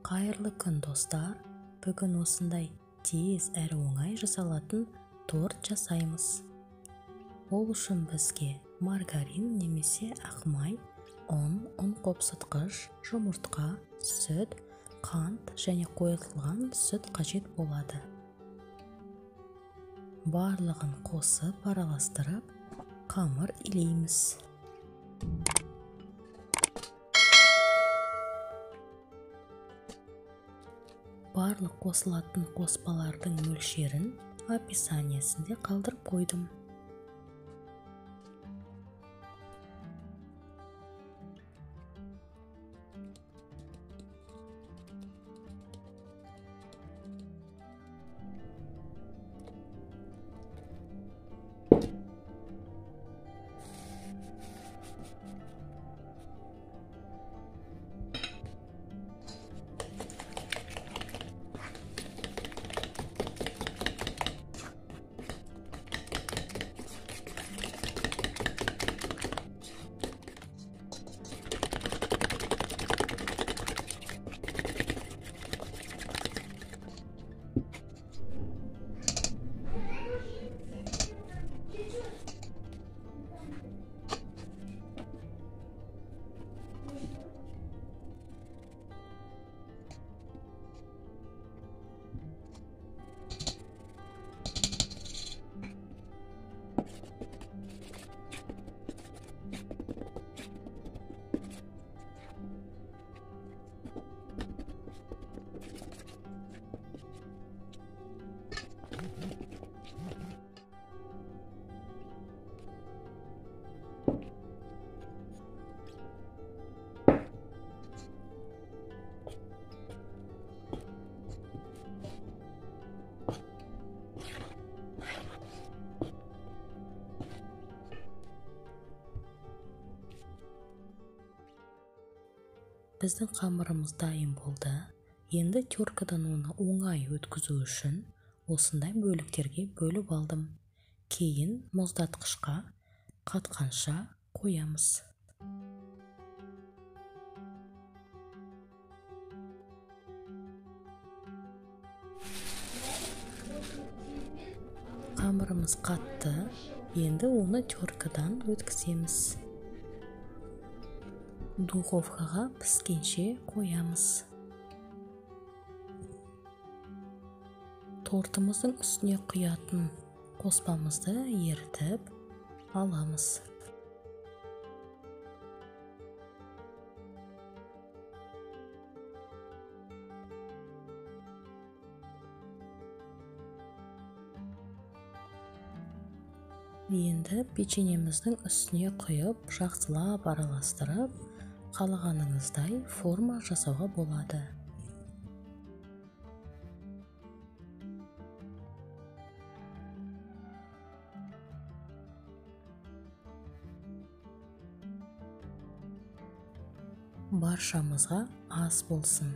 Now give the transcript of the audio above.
Қайырлы күн, достар! Бүгін осындай тез әрі оңай жасалатын торт жасаймыз. Ол үшін бізге маргарин немесе ақ май, ұн, ұн қопсытқыш, жұмыртқа, сүт, қант және қойытылған сүт қажет болады. Барлығын қосып араластырып, қамыр илейміз. Барлық қосылатын қоспалардың мөлшерін описаниесінде қалдырып қойдым. Біздің қамырымыз дайын болды. Енді теркадан оны оңай өткізу үшін осындай бөліктерге бөліп алдым. Кейін мұздатқышқа қатқанша қоямыз. Қамырымыз қатты. Енді оны теркадан өткіземіз. Духовкаға піскенше қоямыз. Тортымыздың үстіне құятын қоспамызды ерітіп аламыз. Енді печеньеміздің үстіне құйып, жақсылап араластырып, қалағаныңыздай форма жасауға болады. Баршамызға ас болсын.